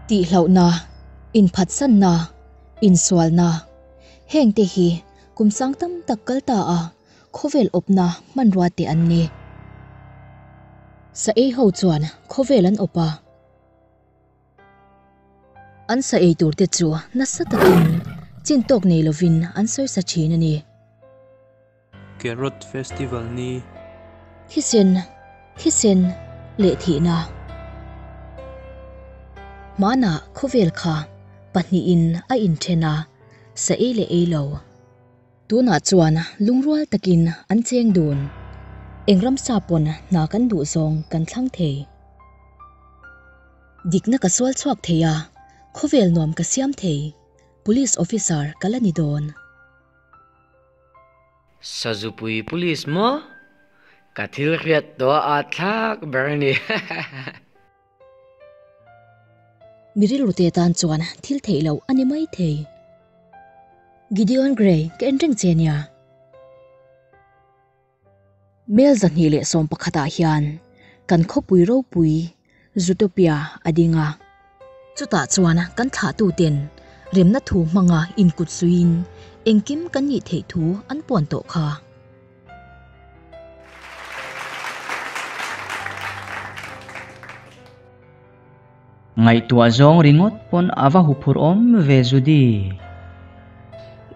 Tihlohna, inphatsanna, insualna, hengte hi kum sang tam tak kal ta a khawvel awpna hmanrua te an ni. Sa ei ho chuan khawvel an awp a. An sa ei tur te chu nasa takin chin tawk nei lovin an sawisa thin a ni. Carrot Festival ni. Thisen, thisen leh thihna. Hmanah khawvel kha pahnihin a inthen a, sa ei leh ei lo. Tunah chuan lungrual takin an cheng dun. Eng ramsa pawn hna kan duh zawng kan thlang thei. Dikna ka sual chhuak thei a, khawvel nuam ka siam thei. Police officer ka la ni dawn. Sazupui Police maw? Ka thil hriat tawh a thlak ber a ni. Mi rilru te tan chuan thil theih loh a ni mai thei. Gideon Grey ka en reng che nia. Mel 211 ah hian kan khawpui ropui Zootopia a ding a. Chutah chuan kan thlahtu ten remna thu hmanga inkut suiin engkim kan nih theih thu an puan tawh kha. Ngaihtuah zawng ringawt pawn a va huphurh awm ve Judy.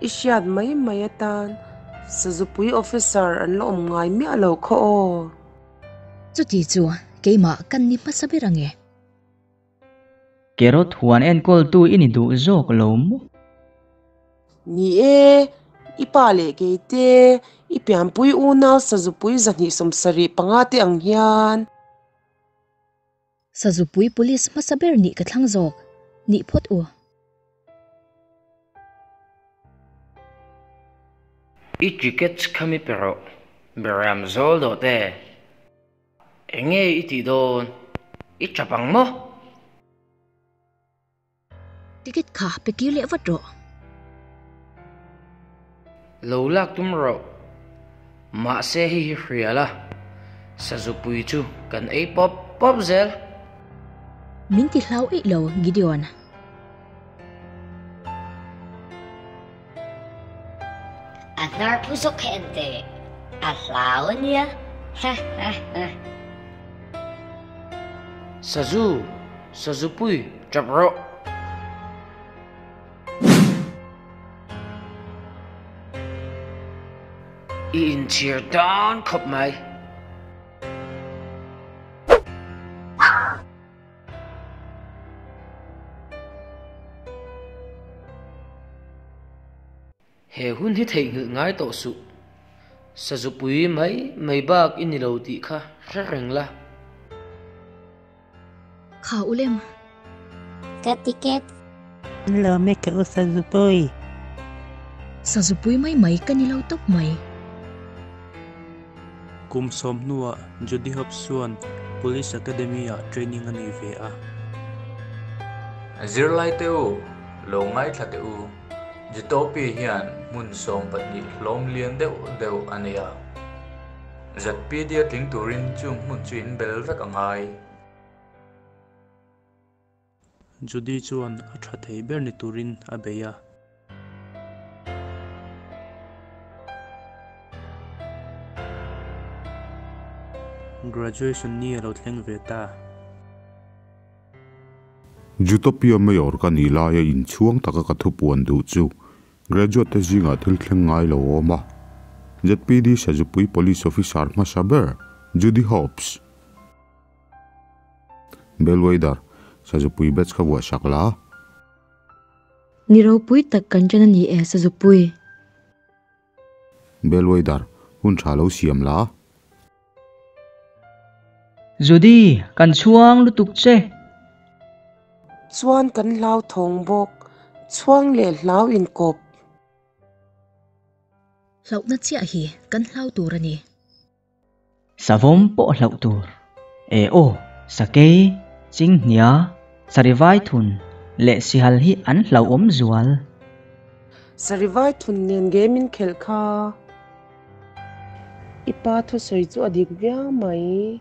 I hriat mai mai atan Sazupui officer an la awm ngai miah lo kha aw. Chuti chu keimah kan ni hmasa ber ange. Carrot huan enkawltu i ni duh zawk lo maw? Ni e, i pa leh kei te, i pianpui unau Sazupui 275 te ang hian. Sazupui Police hmasa ber nih ka thlang zawk, nih phawt u. I tickets kha mi pe rawh, Beram zawl dawh te. Eng nge i tih dawn? I tap ang maw? Ticket kha pe kir leh vat rawh. Lo lak tum rawh. Mahse hei hi hria la, Sazupui chu kan ei pawp pawp zel. Min ti hlau eih lo Gideon. A hnar phu zawk kha en teh, a hlau a nia. Ha ha ha. Sazu, Sazupui, tap rawh. I inchhir dawn khawp mai. He hun hi theihnghilh ngai tawh suh. Sazupui mai mai bak i ni lo tih kha hre reng la. Kha u lem. Ka ticket. An lo mek ka u Sazupui. Sazupui mai mai ka ni lo tawp mai. Kum sawm hnuah Judy Hopps chuan Police Academy-ah training a nei ve a. Zirlai te u, lo ngaithla teh u. Zootopia hian hmun 12 hlawm lian deuh deuh a nei a. ZPD a tling turin chung hmun chu in bel vek a ngai. Judy chuan a tha thei ber ni turin a bei a. Graduation ni a lo thleng ve ta. Zootopia Mayor ka nih laia inchhuang taka ka thupuan duh chu Graduate te zingah thil thleng ngai lo a awm a. ZPD Sazupui Police Officer hmasa ber Judy Hopps. Bellwether, Sazupui batch kha vuah sak la. Ni ropui tak kan ṭan a ni e, Sazupui. Bellwether, hun ṭha lo siam la. Judy, kan chhuang lutuk che. Chuan kan hlauthawng bawk, chhuang leh hlau inkawp. Hlauhna chiah hi kan hlau tur a ni. Savawm pawh hlauh tur. E aw, sakei, chinghnia, sarivai thun leh sihal hi an hlauhawm zual. Sarivai thun nen game in khelh kha. I pa thusawi chu a dik viau mai,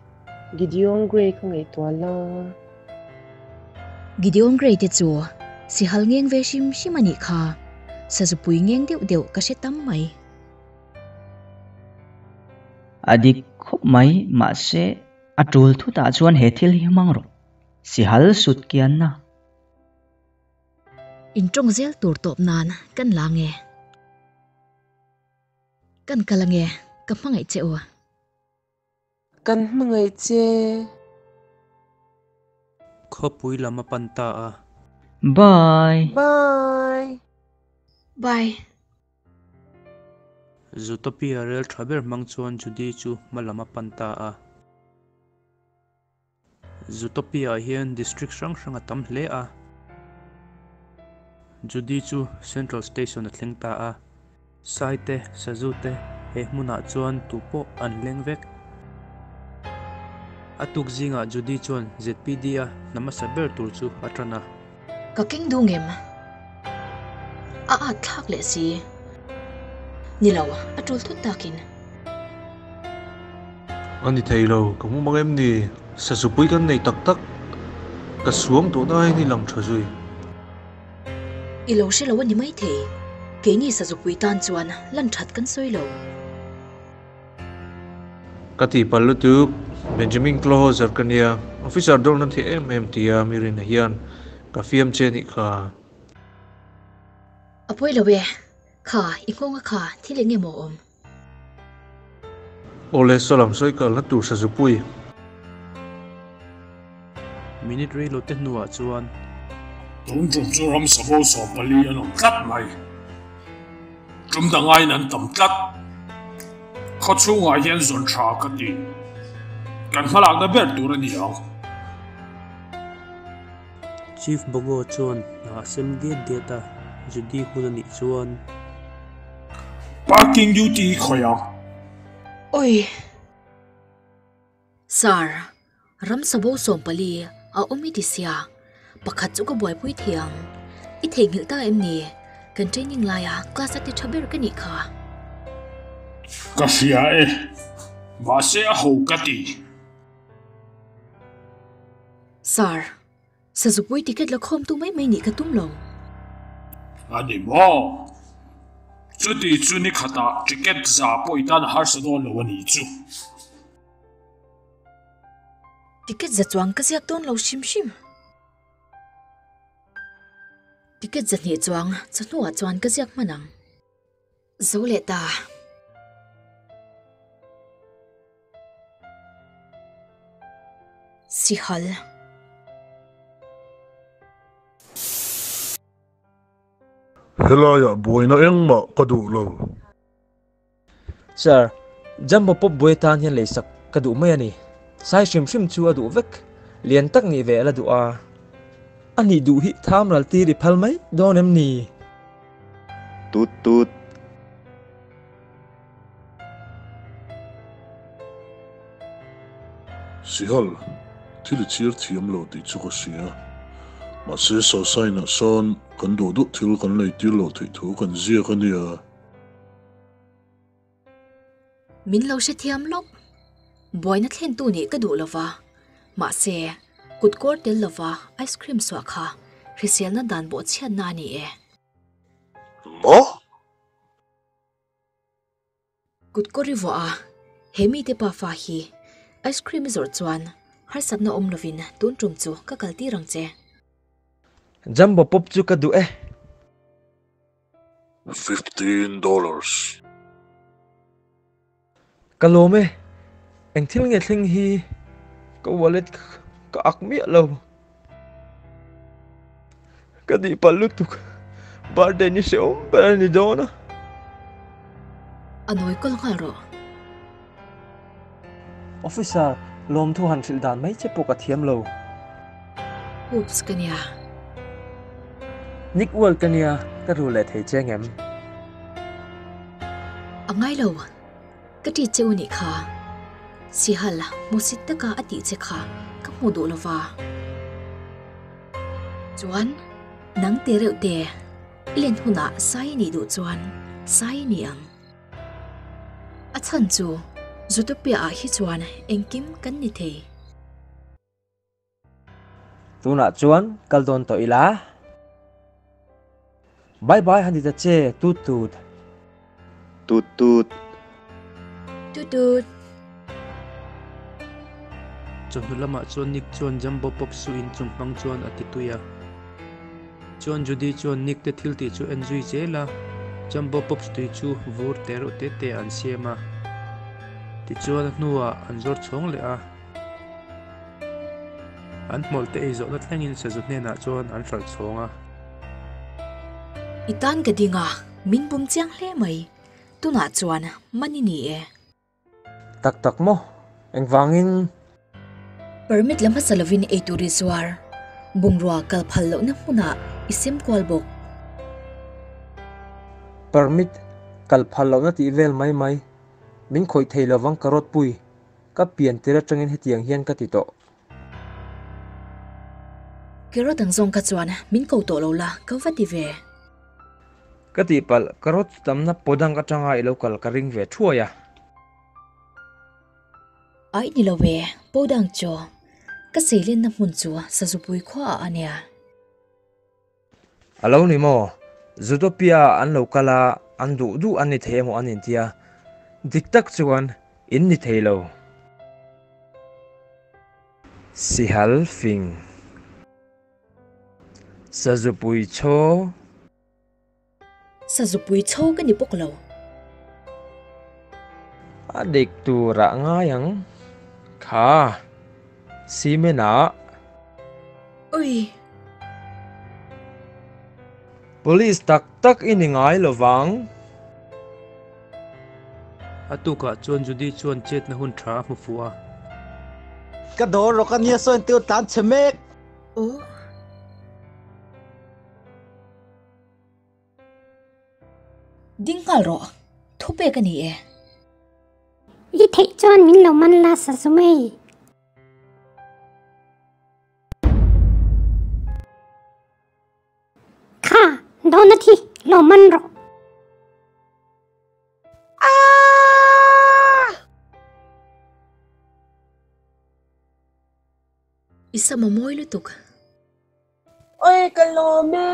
Gideon Grey ka ngaihtuah la. Gideon Grey te chu sihal ngeng ve hrim hrim a nih kha, sazupui ngeng deuh deuh ka hre tam mai. A dik khawp mai, mahse a tul thutah chuan he thil hi hmang rawh, sihal sut kianna. Intawng zel tur tawp nan kan la nge? Kan kal ange, ka hmangaih che u. Kan hmangaih che. Khawpui lam a pan ta a. Bye. Bye. Bye. Zootopia rel tha ber hmang chuan Judy chu hma lam a pan ta a. Zootopia-ah hian district hrang hrang a tam hle a. Judy chu Central Station a thleng ta a. Sai te, Sazu te he hmunah chuan tu pawh an leng vek. A tuk zingah Judy chuan ZPD-a hna hmasa ber tur chu a tan a. Ka keng dung em? A at thlak leh si. Ni lo, a tul thut takin. A ni thei lo, ka hmu mang em ni? Sazupui kan nei tak tak. Ka suang tawh na aiin i lang tha zui. I lo hre lo a ni maithei. Keini sazupui tan chuan lan that kan sawi lo. Ka tihpalh lutuk, Benjamin Clohozer ka nia, officer dawrna thei em em tia mi rinna hian ka fiam che nih kha. A pawi lo e, kha i nghawnga kha thil eng emaw awm? Awle, saw lam sawi kalna tur Sazupui. Minute rei lo te hnuah chuan. Tun tum chu ramsa bo 14 an awm tlat mai. Tum dangaiin an tam tlat. Khaw chhungah hian zawn tha ka ti. Kan hmalakna ber tur a ni ang. Chief Bogo chuan hna a sem diat diat a, Judy hun a nih chuan. Parking duty hi khawi ang? Oi! Sir, ramsa bo 14 a awm i ti sia, pakhat chu ka buaipui thei ang. I theihnghilh ta em ni? Kan training laia class a ti tha ber ka nih kha. Ka hria e, mahse a ho ka ti. Sir, Sazupui ticket la khawmtu mai mai nih ka tum lo. A ni maw? Chuti chu ni khatah ticket za pawh i tan a harsa dawn lo a nih chu. Ticket za chuang ka ziak dawn lo hrim hrim. Ticket 200 chuang chawhnuah chuan ka ziak hman ang. Zo leh ta. Sihal. Helaiah buaina engmah ka duh lo. Sir, Jumbo pawp buai atan hian leisak ka duh mai a ni. Sai hrim hrim chu a duh vek. Lian tak nih ve a la duh a. A nih duh hi tham ral tir i phal mai dawn em ni? Tut tut. Sihal, thil i chhiar thiam lo tih chu ka hria. Mahse Sosain-ah sawn kan duh duh thil kan lei tir loh theih thu kan ziak a nia. Min lo hrethiam lawk. Buaina thlentu nih ka duh lova, mahse kut kawr tel lova ice cream suah kha hriselna dan bawhchhiatna a ni e. Maw? Kut kawr i vuah a, he mite pafa hi ice cream i zawrh chuan harsatna awm lovin tun tum chu ka kal tir ang che. Jumbo pop chu ka duh e. $15. Ka lawm e, eng thil nge thleng hi ka wallet ka ak miah lo. Ka dih palh lutuk, birthday ni hrehawm ber a ni dawn a. A nawi kawl nghal rawh. Officer, lawmthu han hrilh dan mai che pawh ka thiam lo. Oops ka nia. Nick World ka nia, ka rul leh thei che ngem? A ngai lo, ka ṭi che u nih kha. Sihal, hmusit taka a tih che kha ka hmu duh lova. Chuan, nang te reuh te, i len hunah sai i nih duh chuan sai i ni ang. A chhan chu Zootopia ah hi chuan engkim kan ni thei. Tunah chuan kal dawn tawh ila. Bye bye han ti ta che, tut tut. Tut tut. Tut tut. Chawhnu lamah chuan Nick chuan Jumbo Pop su in chung hmang chuan a ti tui a. Chuan Judy chuan Nick te thil tih chu en zui zel a, Jumbo Pops tui chu vur te reuh te te an siam a. Tichuan a hnuah an zawr chhawng leh a. An hmawlh te ei zawhna thlengin sazu hnenah chuan an hralh chhawng a. I tan ka ding a, min bum chiang hle mai. Tunah chuan man i ni e. Tak tak maw? Engvangin? Permit la hmasa lovin ei tur i zuar. Bungrua kal phal lohna hmunah i sem kual bawk. Permit kal phal lohna tih vel mai mai. Min khawih thei lovang ka rawt pui. Ka pian tir atangin hetiang hian ka ti tawh. Carrot ang zawng kha chuan min ko tawh lo la ka va ti ve. Ka tihpalh, carrot tamna pawdang atanga i lo kal ka ring ve thuai a. Aih ni lo e, podang chu ka seilenna hmun chu Sazupui khua ah a nia. A lo ni maw? Zootopia an lo kal a, an duh duh an ni thei emaw an intia. Dik tak chuan in ni thei lo. Sihal fing. Sazupui chhaw. Sazupui chho ka ni bawk lo. A dik turah ngai ang. Kha. Cement ah. Ui. Police tak tak i ni ngai lo vang. A tukah chuan Judy chuan chetna hun tha a hmu fuh a. Ka dawr rawk a nia sawn tir tlan chhe mek. Aw. Ding nghal rawh, thu pek a ni e. I theih chuan min lo man la sa zu mai. Kha, donut hi lo man rawh. Aaa! I sam a mawi lutuk. Oi ka lawm e.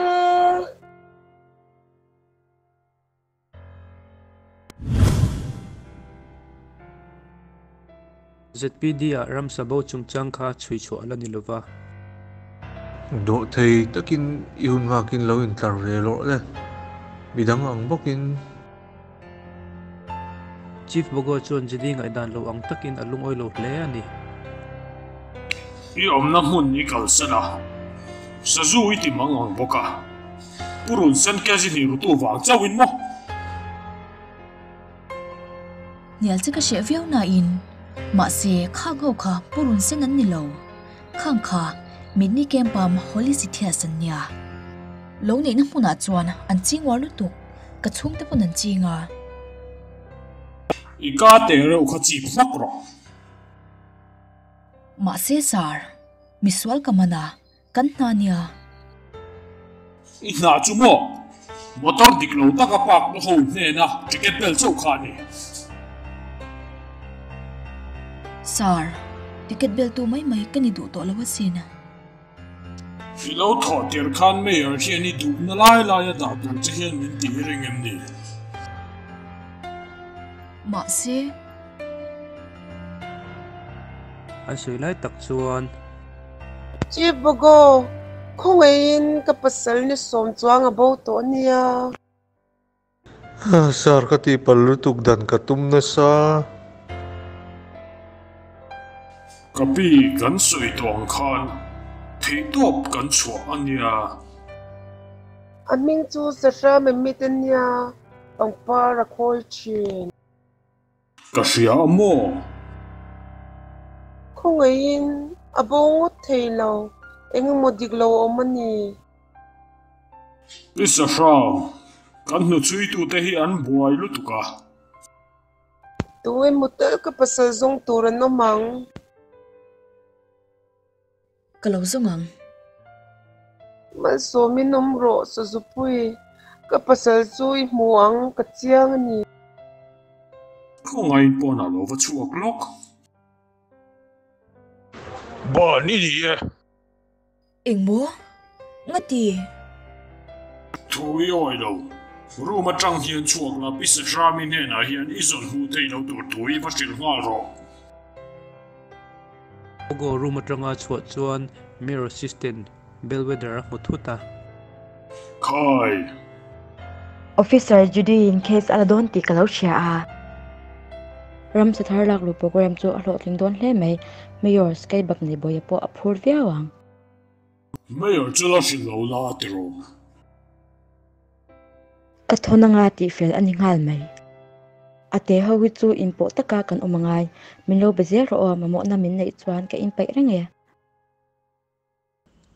ZPD ah ramsa bo chungchang kha chhui chhuah a la ni lova. Dawh thei takin i hun nghakin lo intlar ve lawh le, midang ang bawkin. Chief Bogo chuan Judy ngaihdan lo ang takin a lungawi lo hle a ni. I awmna hmun i kalsan a, sazu i ti mang ang bawk a, purun sen kg hnih rutu vang chauhin maw? Hnial che ka hreh viau nain, mahse khang ho kha purun sen an ni lo, khang kha Midni Camp-a Holy Sithias an nia. Lo neihna hmunah chuan an ching uar lutuk, ka chhungte pawn an ching a. I ka teh reuh kha chip hmak rawh. Mahse sir, misual ka man a, kan hna nia. I hna chu maw? Motor dik lo taka park na ho hnena ticket bel chauh kha a ni. Sir, ticket bel tu mai mai ka ni duh tawh lo asin. I lo thawh tir khan Mayor hian i duhna lai lai a dah tur che hian min tih i ring em ni? Mahse. An sawi lai tak chuan. Chief Bogo, khawngaihin ka pasal ni sawm chuang a bo tawh a nia. Sir ka tihpalh lutuk dan ka tum nasa. Ka pi kan sawi tawh ang khan theihtawp kan chhuah a nia. A hming chu Sahra Mehmet a nia, pangpar a khawi thin. Ka hria a maw? Khawngaihin a bo ngawt thei lo, eng emaw dik lo a awm a ni. I sahram, kan hnuchhuitute hi an buai lutuk a. Tu emaw tal ka pasal zawng tur an awm ang. Ka lo zawng ang. Malsawmin awm rawh Sazupui, ka pasal chu i hmu ang ka chiang a ni. Khawngain pawnah lo va chhuak lawk. Ban i ni e. Engmaw? Ngati? Thu i awi lo. Room atang hian chhuak la, Pi Sahrami hnenah hian i zawn hmuh theih loh tur thu i va hrilh nghal rawh. Pogo room atanga chhuah chuan Mayor Assistant Bellwether a hmu thut a. Khai! Officer Judy in case a la dawn tih ka lo hria a. Ramsa thar lak luh program chu a hlawhtling dawn hle mai. Mayor Skybuck nei bawia pawh a phur viau ang. Mayor chu la hrilh lo la a ti rawh. Ka thawn anga tih fel a ni nghal mai. A te ho hi chu inpawh taka kan awm angai. Min lo be zel rawh aw, mamawhna min neih chuan ka inpeih reng e.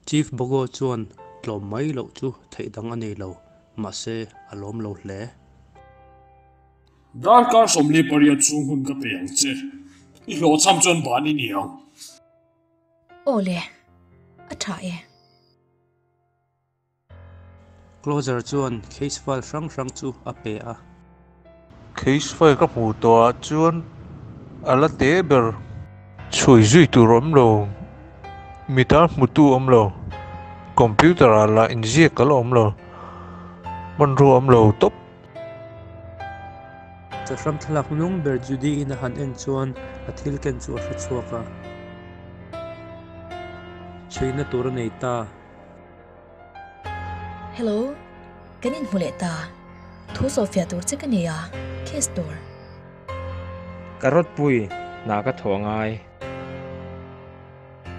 Chief Bogo chuan tlawm mai loh chu theih dang a nei lo, mahse a lawm lo hle. Darkar 48 chhung hun ka pe ang che. I hlawhchham chuan ban i ni ang. Aw le, a tha e. Closer chuan case file hrang hrang chu a pe a. Case file ka hmuh tawh ah chuan a la te ber. Chhui zui tur awm lo, mita hmutu awm lo, computer ah lah inziak ka la awm lo, hmanrua awm lo tawp. Chahram thlalak hnung ber Judy in a han en chuan a thil ken chu a hre chhuak a. Chhuina tur a nei ta. Hello, kan inhmu leh ta. Thu sawhfiah tur che ka nei a, case tur. Ka rawtpui hna ka thawh angai.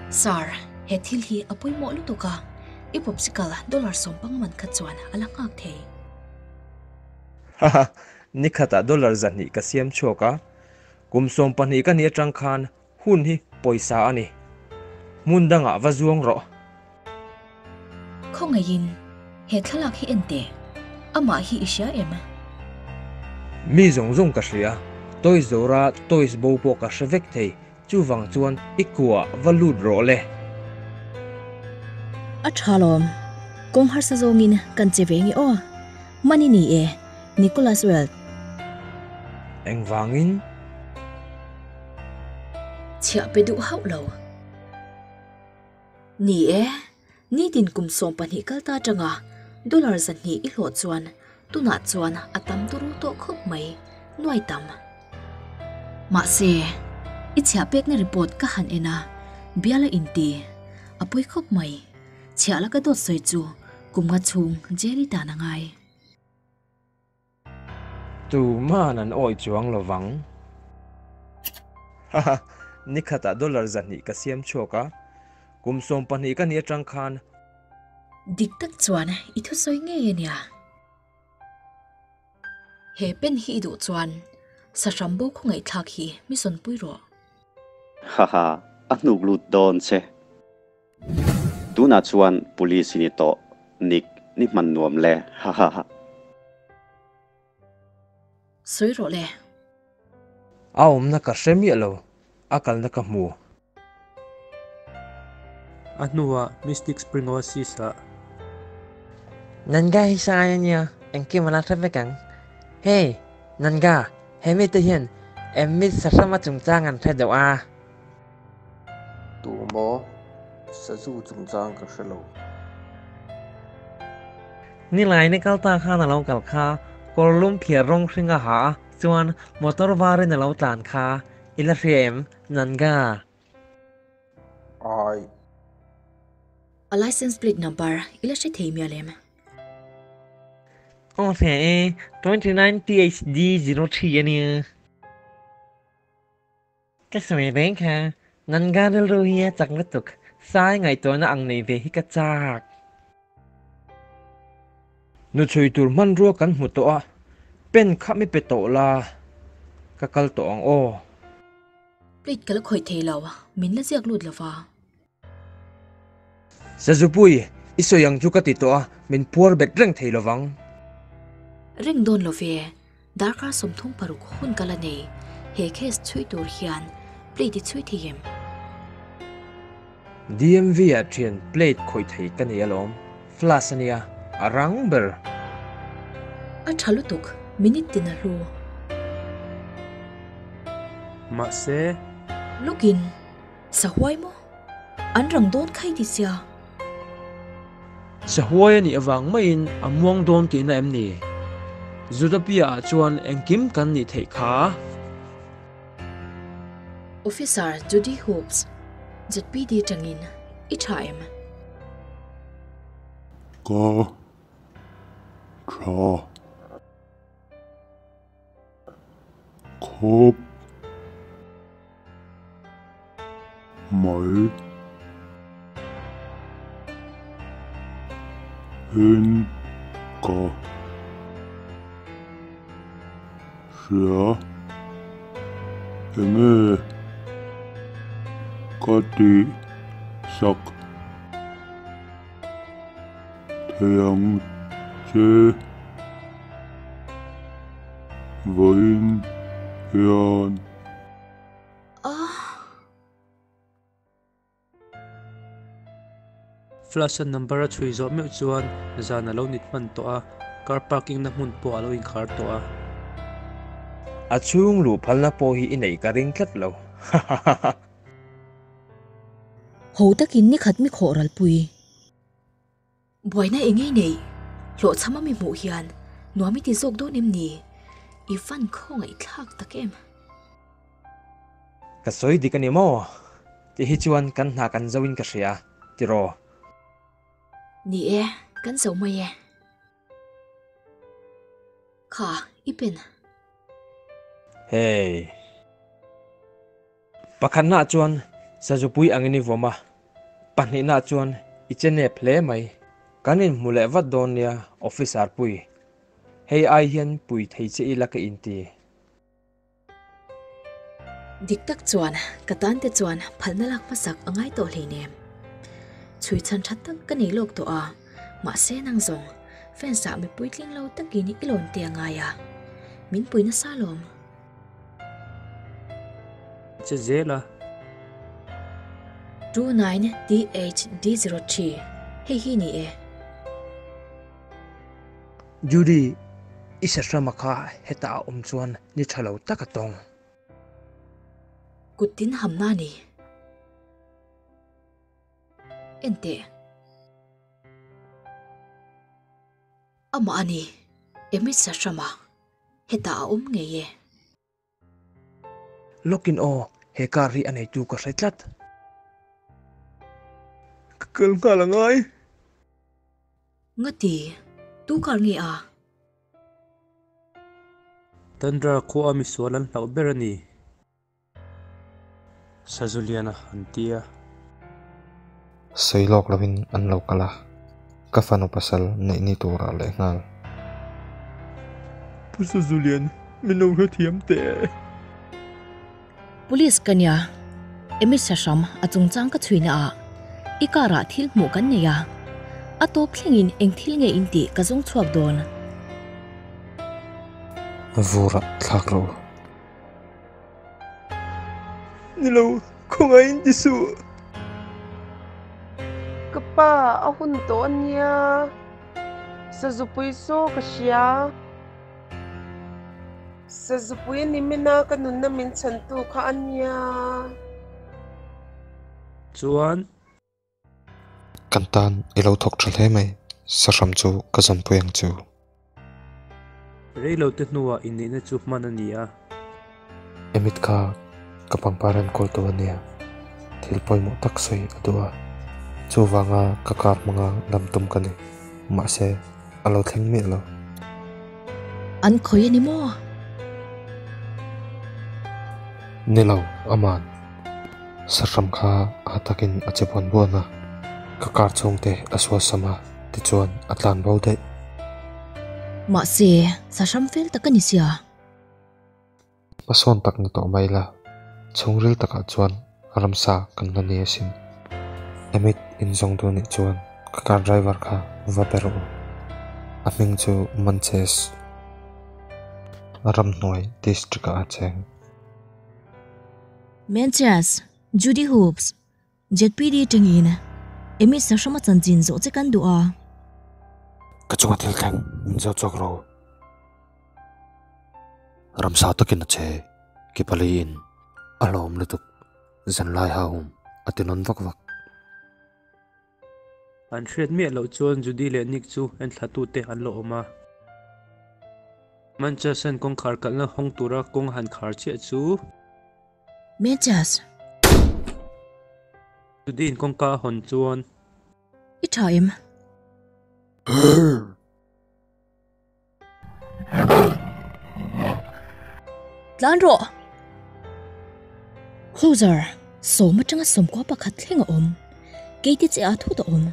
Sir, he thil hi a pawimawh lutuk a, i popsicle dollar sawmpanga man kha chuan a la nghak thei. Haha, nikhatah dollar 200 ka siam chhuak a, kum 12 ka nih atang khan Hun hi pawisa a ni. Hmun dangah va zuang rawh. Khawngaihin, he thlalak hi en teh. Amah hi i hria em? Mi zawng zawng ka hria. Toys zawra toys bo pawh ka hre vek thei. Chuvang chuan i kuah va lut rawh le. A tha lawm. Kawng harsa zawngin kan che ve nge aw. Mani ni e, Nicholas Weld. Engvangin? Chhiah pe duh hauh lo. Ni e, nitin kum 12 kal ta atanga dollar 200 i hlawh chuan tunah chuan a tam turu tawh khawp mai, nuai tam. Mahse, i chhiah pekna report ka han en a, biala inti a pawi khawp mai. Chhiah la ka dawt sawi chu kum nga chhung jail i tan a ngai. Tuman an awih chuang lo vang. Haha, nikhatah dollar 200 ka siam chhuak a, kum 12 ka nih atang khan. Dik tak chuan i thusawi ngei a nia. He pen hi i duh chuan sahram bo khawngaihthlak hi mi zawnpui rawh. Haha, a hnuk lut dawn che. Tunah chuan police i ni tawh, Nick, ni hman nuam le, hahaha. Sawi rawh le. A awmna ka hre miah lo, a kalna ka hmu. A hnuah Mystic Spring Oasis ah. Nanga hi sai a nia, engkim a la hre vek ang. Hey, Nanga, he mite hian em mi sahrama chungchang an hre deuh a? Tu maw? Sazu chungchang ka hre lo. Nilai ni kal ta khan a lo kal kha, kawr lum phiar rawng hring a ha a, chuan motor varin a lo tlan kha, i la hria em, Nanga? Ai. A license plate number i la hre thei mial em? Aw hria e, 29 THD 03 a nia. Ka sawi reng kha, Nanga rilru hi a chak lutuk, Sai ngaihtuahna ang nei ve hi ka chak. Nu chhui tur hmanrua kan hmu tawh a, pen kha mi pe tawh la, ka kal tawh ang aw. Plate ka la khawih thei lo, min la ziak lut lova. Sazupui, i sawi ang chu ka ti tawh a, min phuar bet reng thei lovang. Reng dawn lo ve, darkar 36 hun ka la nei, he case chhui tur hian plate i chhui thei em? DMV ah thian plate khawih thei ka nei alawm, flash a nia, a rang ber. A tha lutuk, minute tin a hlu. Mahse. Lawkin. Sahuai maw? An rang dawn khai ti sia. Sahuai a nih avang maiin a muang dawn tihna em ni? Zootopia-ah chuan engkim kan nih theih kha. Officer Judy Hopps, ZPD tangin i tha em? Ka tha khawp mai in ka hria enge ka tih sak thei ang che vawiin hian. Flash-a number a chhui zawh meuh chuan zan a lo nit hman tawh a, car parking na hmun pawh a lo inkhar tawh a. A chhung luh phalna pawh hi i neih ka ring tlat lo. Hahahaha. Ho takin nikhat mi khawh ralpui. Buaina eng ei nei? Hlawhchham a mi hmuh hian nuam i ti zawk dawn em ni? I van khawngaihthlak tak em? Ka sawi dik a ni maw? Ti hi chuan kan hna kan zo in ka hria, tiraw? Ni e, kan zo mai e. Kha, i pen. Hey. Pakhatnaah chuan Sazupui angin i vawm a, pahnihnaah chuan i che nep hle mai. Kan inhmu leh vat dawn nia Officer pui. Hei ai hian pui thei che ila ka inti. Dik tak chuan ka tan te chuan phalna lak hmasak a ngai tawh hleinem. Chhui chhan tha tak ka nei lawk tawh a, mahse nang zawng fence ah mipui tling lo takin i lawn te a ngai a, min pui nasa lawm. Che zel a. 29DHD03 hei hi ni e. Judy, i sahrama kha heta a awm chuan ni tha lo tak a tawng. Kut tin hamna a ni. Enteh. Amah a ni, Emit sahrama hetah a awm ngei e. Lawkin aw, he car hi a neitu ka hre tlat. Ka kal nghal a ngai. Ngati, tu car nge a? Tundra khua a misual an hlauh ber a ni. Sazuliana an ti a. Sawi lawk lovin an lo kal a, ka fanu pasal neih ni turah leh nghal. Pu Sazulian, min lo hrethiam teh. Police ka nia, Emi Sahram a chungchang ka chhuina ah i car ah thil hmuh kan nei a, a tawp thlengin eng thil nge in tih ka zawng chhuak dawn. Vurah thlak rawh u. Nilo, khawngaihin ti suh. Ka pa, a hun tawh a nia. Sazupui saw ka hria. Sazupui ni mina ka nunna min chhantu kha a nia. Chuan. Kan tan i lo thawk tha hle mai, sahram chu ka zawnpui ang chu. Reilo te hnuah inneihna chu hman a ni a. Emit kha ka pangpar enkawl tu a nia, thil pawimawh tak sawi a duh a, chuvanga ka car hmanga lam tum ka ni, mahse a lo thleng miah lo. An khawi a ni maw? Ni lo, aman. Sahram kha a takin a che buan buan a, ka car chhungte a sual sam a, tichuan a tlan bo daih. Mahse, sahram fel tak a ni sia. Hmasawn tak ni tawh mai la, chhungril takah chuan ramsa kan la ni asin. Amit inzawng duh nih chuan ka car driver kha va be rawh u. A hming chu Manches. Ramhnuai district ah a cheng. Menches, Judy Hopps, ZPD tangin Amy Sahrama chanchin zawh che kan duh a. Ka chunga thil thleng min zawt chawk ro. Ramsa takin a che, ki pali in a hlawm lutuk, zanlai hahum a ti nawn vak vak. An hriat miah loh chuan Judy leh Nick chu enthlatute an la awm a. Manchas-a'n kawngkhar kalhna hawng tura kawng han khar chiah chu. Manchas! Judy-in kawngka a hawn chuan. I tha em? Tlan rawh! Closer, sawm atanga sawmkua pakhat thleng a awm. Keite che ah thut a awm.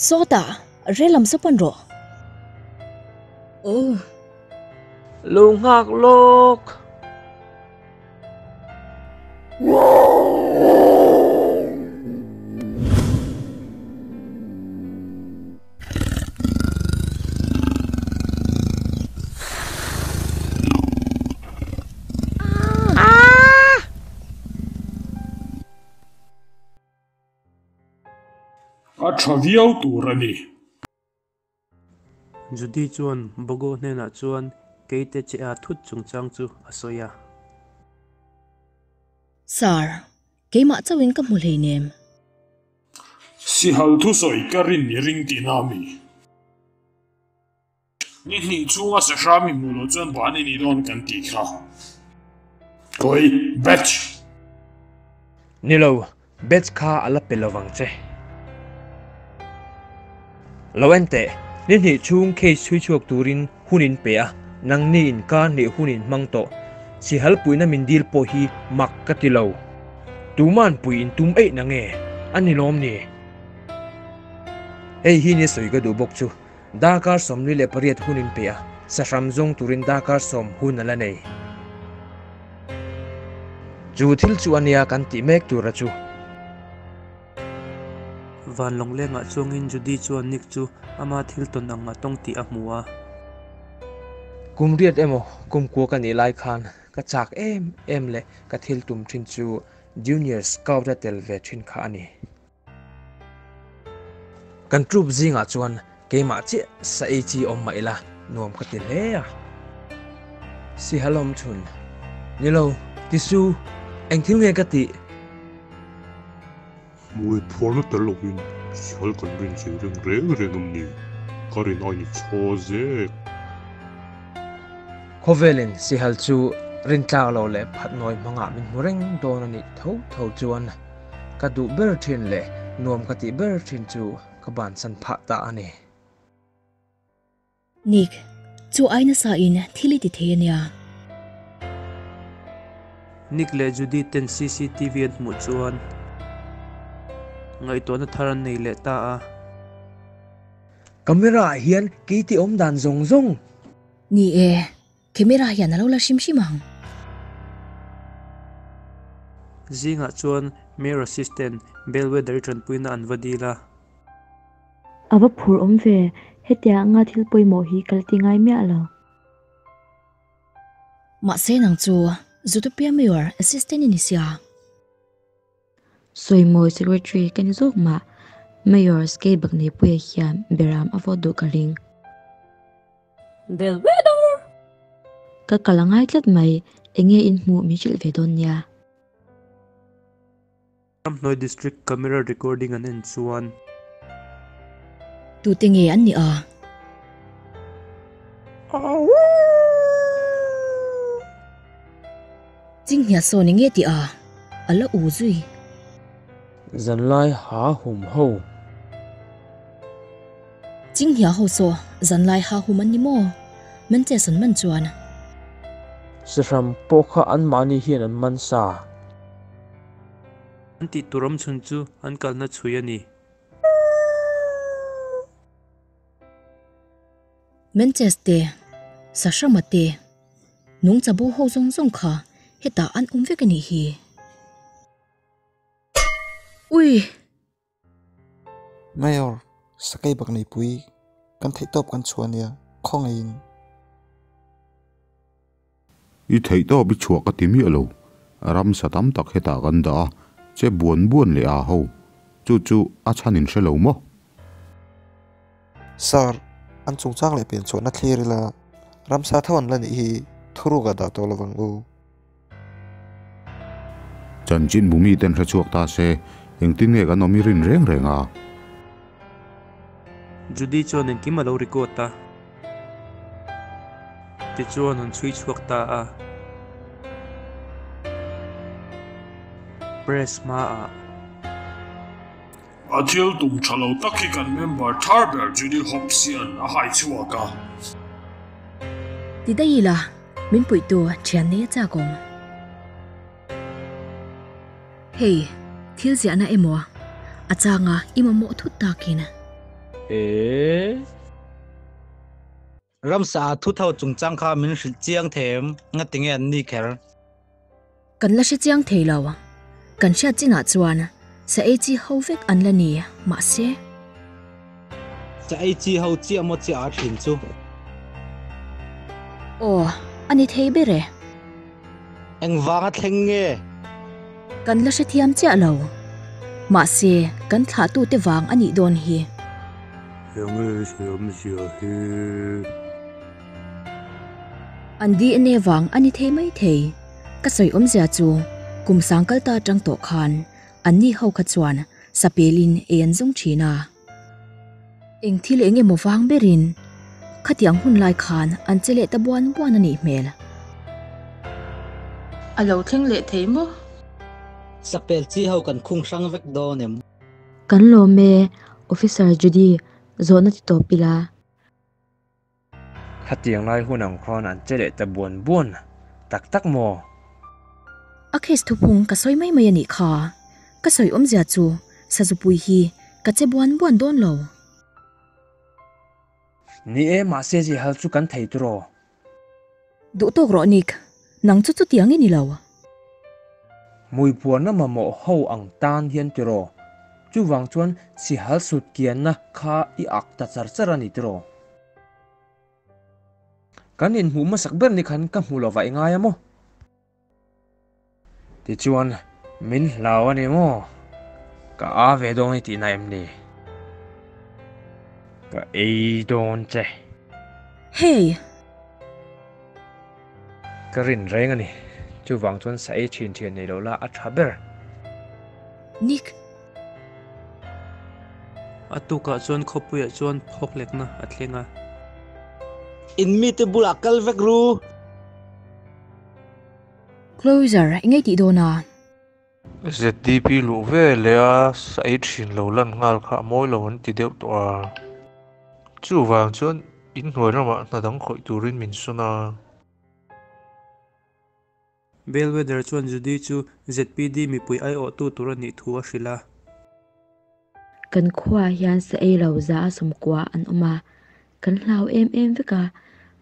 Sawtah, rel lam saw pan rawh. Oh. Lo nghak lawk! A tha viau tur a ni. Judy chuan Bogo hnenah chuan Keite che a thut chungchang chu a sawi a. Sir, keimah chauhin ka hmu hleinem. Sihal thusawi ka rin i ring tihna a mi? Ni hnih chhunga sahram i hmuh loh chuan ban i nih dawn kan tih kha. Kawi, batch! Ni lo, Batch kha a la pe lovang che. Lo en teh, ni hnih chhung case chhui chhuak turin hun in pe a, nangni in kar hnih hun in hmang tawh. Sihal puihna min dil pawh hi mak ka ti lo. Tuman pui in tum eih na nge? A ni lawm ni? Hei hi ni sawi ka duh bawk chu. Darkar 48 hun in pe a, sahram zawng turin darkar 10 hun a la nei. Chu thil chu a nia kan tih mek tura chu. Van lawnglengah chuangin Judy chuan Nick chu ama thil tawn ang a tawng tih a hmu a. Kum riat emaw kum kua ka nih lai khan ka chak em em leh ka thil tum thin chu Junior Scout a tel ve thin kha a ni. Kan troop zingah chuan keimah chiah sa ei chi awm mah ila nuam ka ti hle a. Sihal awm chhun. Ni lo, ti su, eng thil nge ka tih? Hmui phuarna tel lovin sihal kan rin chei reng reng reng em ni? Ka rin a ini chhaw zek. Khawvelin sihal chu rintlak lo leh phat nawi hmangah min hmu reng dawn a nih tho tho chuan Ka duh ber thin leh nuam ka tih ber thin chu ka bansan phah ta a ni. Nick, chu ai nasa in thil i ti thei a nia. Nick leh Judy ten cctv an hmuh chuan ngaihtuahna thar an nei leh ta a. Camera ah hian kei ti awm dan zawng zawng. Ni e, Camera hian a lo la hrim hrim ang. Zingah chuan Mayor Assistant Bellwether-i tanpuina an va dil a. A va phur awm ve, hetiang anga thil pawimawh hi ka la ti ngai miah lo. Mahse nang chu Zootopia Mayor Assistant i ni sia. Sawimawi Secretary ka ni zawk mah, Mayor Skeibak Neipuia hian beram a vote duh ka ring. Bellwether! Ka kal a ngai tlat mai, enge in hmuh min hrilh ve dawn nia. Ramhnuai District Camera Recording an en chuan. Tute nge an nih a? Chinghnia sawn enge tih a? A la u zui. Zanlai ha hum ho. Chinghnia ho saw zanlai ha hum an ni maw? Manches an man chuan. Sihram pawh kha anmahni hian an man sa. An tih tur awm chhun chu an kalna chhui a ni. Menches te, Sahrama te, nungcha bo ho zawng zawng kha hetah an awm vek a nih hi. Ui! Mayor, Sakei bak neipui kan theihtawp kan chhuah ania, khawngaihin. I theihtawp i chhuah ka ti miah lo. Ramsa tam tak hetah kan dah a, che buan buan leh aa ho. Chu chu a chhan in hre lo maw? Sir, an chungchang leh pian chhuahna thlir ila, ramsa tho an la nih hi thuruk ah dah tawh lovang u. Chanchin bumi ten hre chhuak ta se, Engtin nge kan awm i rin reng reng a? Judy chuan engkim a lo record a. Tichuan an chhui chhuak ta a. Press hmaah. A thil tum tha lo tak hi kan member thar ber Judy Hopps hian a hai chhuak a. Ti daih ila, min puihtu thian nei a chak awm. Hei, thil ziahna emaw a changa i mamawh thut takin. E. Ramsa a thu tho chungchang kha min hrilh chiang thei em? Ngati nge an ni kher? Kan la hre chiang thei lo. Kan hriat chinah chuan sa ei chi ho vek an la ni, mahse. Sa ei chi ho chiah maw chiah a thin chu? Aw, a ni thei ber e. Engvanga thleng nge? Kan la hrethiam chiah lo. Mahse, kan thlahtute vang a nih dawn hi. Enge siamzia hi? An DNA vang a ni thei mai thei. Ka sawi awmzia chu kum sang kal ta atang tawh khan anni ho kha chuan sapelin ei an zawng thin a. Eng thil eng emaw vang berin khatiang hun lai khan an che leh ta buan buan a nih hmel. A lo thleng leh thei maw? Sapel chi ho kan khung hrang vek dawn em? Kan lawm e, Officer Judy, zawhna ti tawp ila. Khatiang lai hun ang khawn an che leh ta buan buan tak tak maw? A case thuphung ka sawi mai mai a nih kha. Ka sawi awmzia chu Sazupui hi ka che buan buan dawn lo. Ni e, mahse zihal chu kan thei turaw? Duh tawk rawh Nick, nang chu chutiang i ni lo. Hmuipuarna mamawh ho ang tan hian tiraw? Chuvang chuan sihal sut kianna kha i ak ta char char a ni tiraw? Kan inhmuh hmasak ber ni khan ka hmu lova i ngai a maw? Tichuan, min hlau a ni maw? Ka a ve dawn i tihna em ni? Ka ei dawn che. Hey! Ka rin reng a ni. Chuvang chuan sa ei thin thian nei lo la a tha ber. Nick! A tukah chuan khawpuiah chuan phawk lekna a thleng a. In mite bulah kal vek ru. Closer, i ngei tih dawn a? ZDP luh ve leh a sa ei thin lo lan nghal kha a mawi lo an ti deuh tawh a. Chuvang chuan inhnuai ramah hna dang khawih turin min sawn a. Bellwether chuan Judy chu ZPD mipui aiawhtu tur a nih thu a hrilh a. Kan khuaah hian sa ei lo za a sawmkua an awm a, kan hlau em em vek a,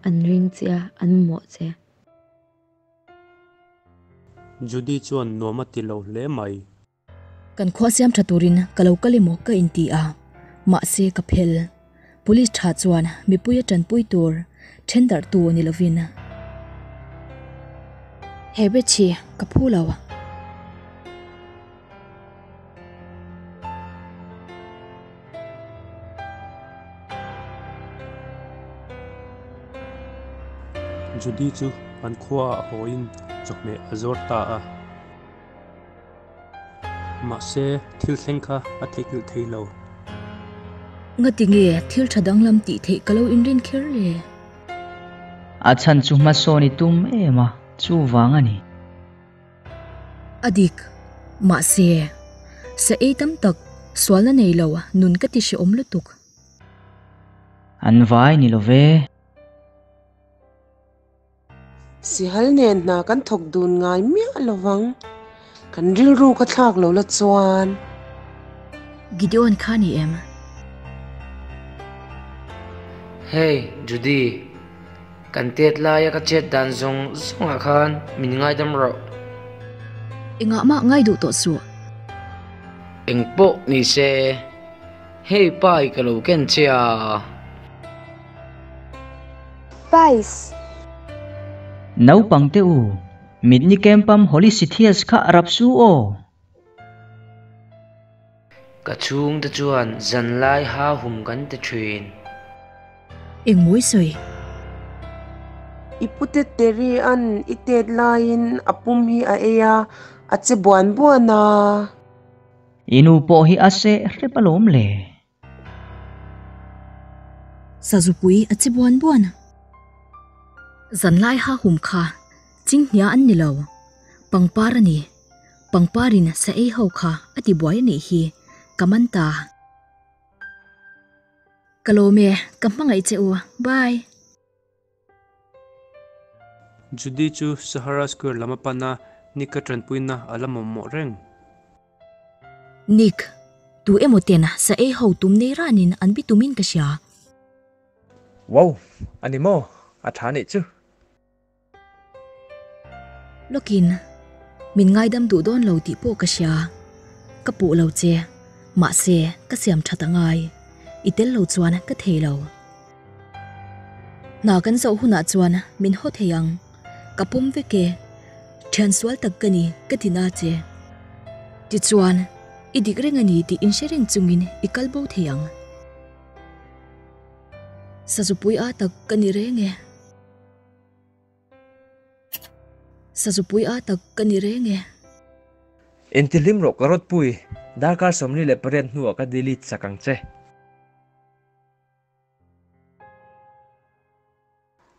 an ring che a, an mamawh che. Judy chuan nuam a ti lo hle mai. Kan khua siam tha turin ka lo kal emaw ka inti a, mahse ka phel. Police tha chuan mipui a tanpui tur then darh tu ni lovin. He batch hi ka phu lo. Judy chu an khuaah hawiin chawhmeh a zawr ta a. Mahse, thil thleng kha a theihnghilh thei lo. Ngati nge thil tha danglam tih theih ka lo inrin kher le? A chhan chu hmasawn i tum em a, chuvang a ni. A dik. Mahse, sa ei tam tak sualna nei lo nun ka ti hrehawm lutuk. An vai ni lo ve. Sihal nen hna kan thawk dun ngai miah lo vang. Kan rilru ka thlak lo la chuan. Gideon kha ni em? Hey, Judy. Kan tet laia ka chet dan zawng zawngah khan min ngaidam rawh. Engah mah ngai duh tawh suh. Eng pawh ni se, hei pai ka lo ken che a. Pais. Naupang te u, mitni Kempam Holy Sithias kha rap su aw. Ka chhungte chuan zanlai ha hum kan ti thin. Eng mawi sawi? I pute Terry an i tet laiin a pum hi a ei a, a che buan buan a. I nu pawh hi a seh hrep alawm le. Sazupui a che buan buan. Zanlai ha hum kha chinghnia an ni lo. Pangpar a ni. Pangparin sa ei ho kha a ti buai a nih hi ka man ta. Ka lawm e, ka hmangaih che u. Bye. Judy chu Sahara Square lam a pan a, Nick-a tanpuina a la mamawh reng. Nick, tu emaw ten sa ei ho tum nei ranin an bi tumin ka hria. Wow, a ni maw? A tha nih chu. Lawkin, min ngaidam duh dawn lo tih pawh ka hria. Ka puh lo che, mahse ka siam that a ngai. I tel lo chuan ka thei lo. Hna kan zoh hunah chuan min haw thei ang. Ka pawm vek e. Thian sual tak ka ni, ka ti na che. Tichuan, i dik reng a ni tih inhre reng chungin i kal bo thei ang. Sazupui a tak ka ni reng e. Sazupui a tak ka ni reng e. Intihlim rawh ka rawtpui, darkar 48 hnuah ka delete sak ang che.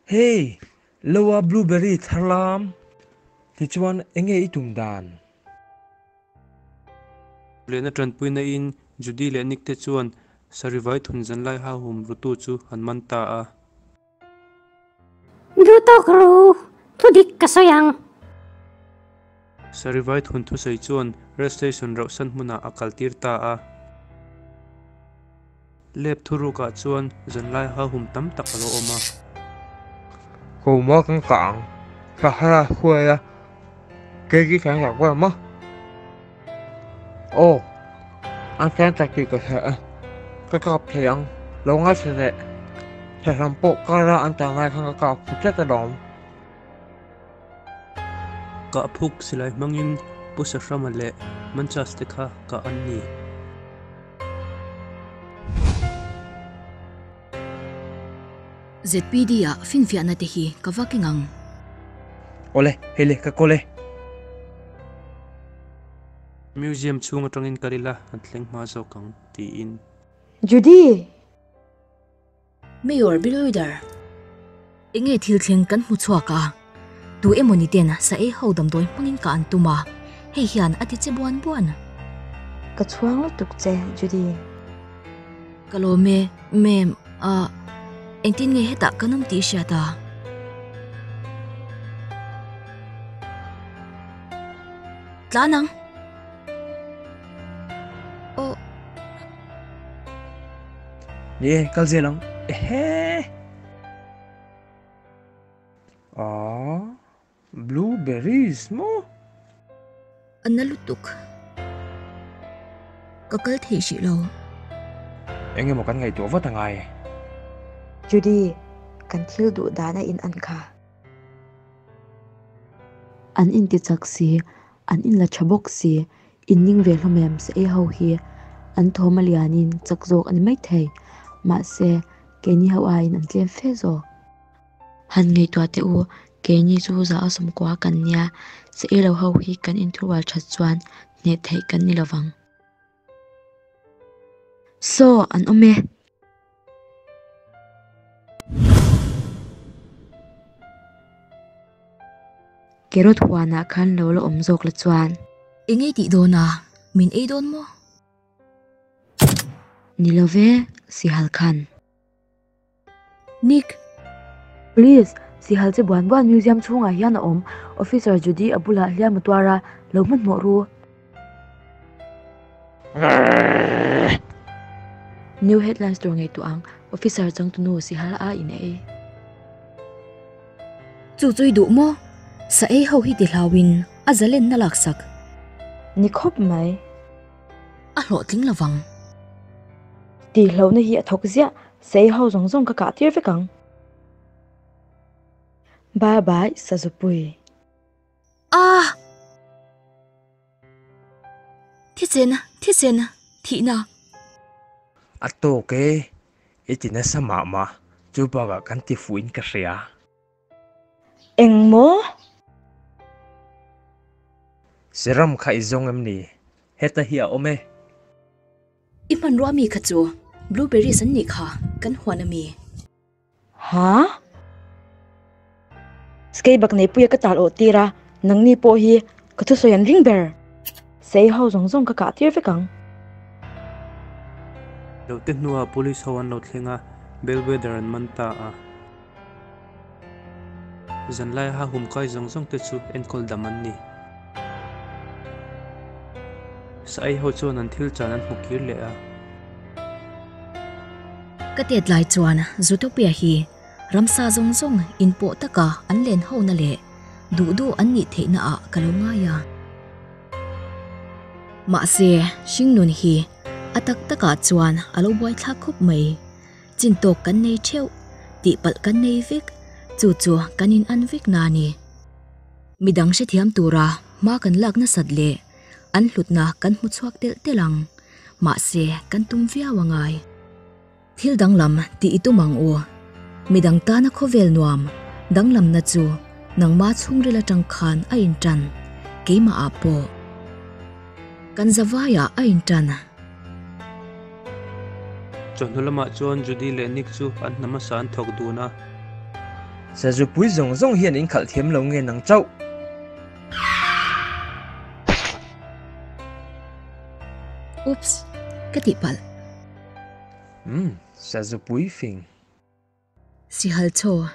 Hey! Loa blueberry tharlam! Tichuan enge i tum dan? Lehna tanpuina in Judy leh Nick te chuan Sarivai thun zanlai ha hum rutu chu an man ta a. Duh tawk ru, thudik ka sawi ang. Sarivai thun thusawi chuan Rail Station rauhsan hmunah a kaltir ta a. Lep thurukah chuan zanlai ha hum tam tak a lo awm a. Homa kan kah ang, Sahara Square-a keiki kan rak vel maw? Aw, an tan tak tih ka hria e, ka kap thei ang, lo ngaithla leh Sahram pawh kara an tan lai khan ka kap phu tlat alawm. Kah phuk silai hmangin Pu Sahrama leh Manchas te kha kah an ni. ZPD ah finfiahna te hi ka va keng ang. Awle, hei le, ka kawl e. Museum chhung atangin kal ila an thleng hma zawk ang, tiin. Judy! Mayor Biloider, Enge thil thleng kan hmu chhuak a, tu emaw ni ten sa ei ho damdawi hmangin ka an tum a, hei hian a ti che buan buan. Ka chhuang lutuk che, Judy. Ka lawm e, ma'am, ah, engtin nge hetah kan awm tih i hriat a? Tlan ang. Aw. Ni e, kal zel ang. Ehe! Aww, blueberries maw? A na lutuk. Ka kal thei hrih lo. Eng emaw kan ngaihtuah vat angai. Judy, kan thil duh dan a in an kha. An inti chak si, an inla tha bawk si, in ning ve hlawm em sa ei ho hi an thawm a lianin chak zawk a ni maithei, mahse keini ho aiin an tlem fe zawk. Han ngaihtuah teh u, keini chu za a sawmkua kan nia, sa ei lo ho hi kan inthurual that chuan hneh theih kan ni lovang. Saw an awm e. Carrot huanah khan lo la awm zawk la chuan. Eng ei tih dawn a, min ei dawn maw? Ni lo ve, Sihal khan. Nick! Please, Sihal che buan buan museum chhungah hian a awm, Officer Judy a bulah hliam a tuar a, lo hmanhmawh ru. New headlines tur ngaihtuah ang, Officer changtunu Sihal a in ei. Chu chu i duh maw? Sa ei ho hi ti hlauin a zalenna laksak. Ni khawp mai. A hlawhtling lovang. Tihlohna hi a thawk ziah, sei ho zawng zawng ka kah tir vek ang. Bye bye Sazupui. Ah! Thisen, thisen, thihna. A tawk e, i ti nasa mah mah, chu bakah kan ti fuhin ka hria. Eng maw? Serum kha i zawng em ni? Heta hi a awm e. I hmanrua mi kha chu blueberries an nih kha kan huan a mi? Ha? Skeibak neipuia ka tal awh tir a, nangni pawh hi ka thusawi an ring ber. Sei ho zawng zawng ka kah tir vek ang. Lo te hnuah police ho an lo thleng a, Bellwether an man ta a. Zanlai a hum kai zawng zawng te chu enkawl dam an ni. Sa ei ho chuan an thil chan an hmu kir leh a. Ka tet lai chuan Zootopia hi ramsa zawng zawng inpawh taka an len ho na leh duh duh an nih theihna ah ka lo ngai a. Mahse, hringnun hi a tak takah chuan a lo buaithlak khawp mai. Chin tawk kan nei theuh, tihpalh kan nei vek, chu chu kan in an vek na a ni. Midang hrethiam tura hma kan lak nasat leh an hlutna kan hmu chhuak telh telh ang, mahse kan tum viau a ngai. Thil danglam tih i tum ang u. Midang tana khawvel nuam danglamna chu nangma chhungril atang khan a intan, keimah ah pawh kan zavaiah a intan. Chawhnu lamah chuan Judy leh Nick chu an hna hmasa an thawk dun a. Sazupui zawng zawng hian in khalh thiam lo nge nang chauh? Oops! Ka tihpalh. Umm, Sazupui fing. Sihal chaw.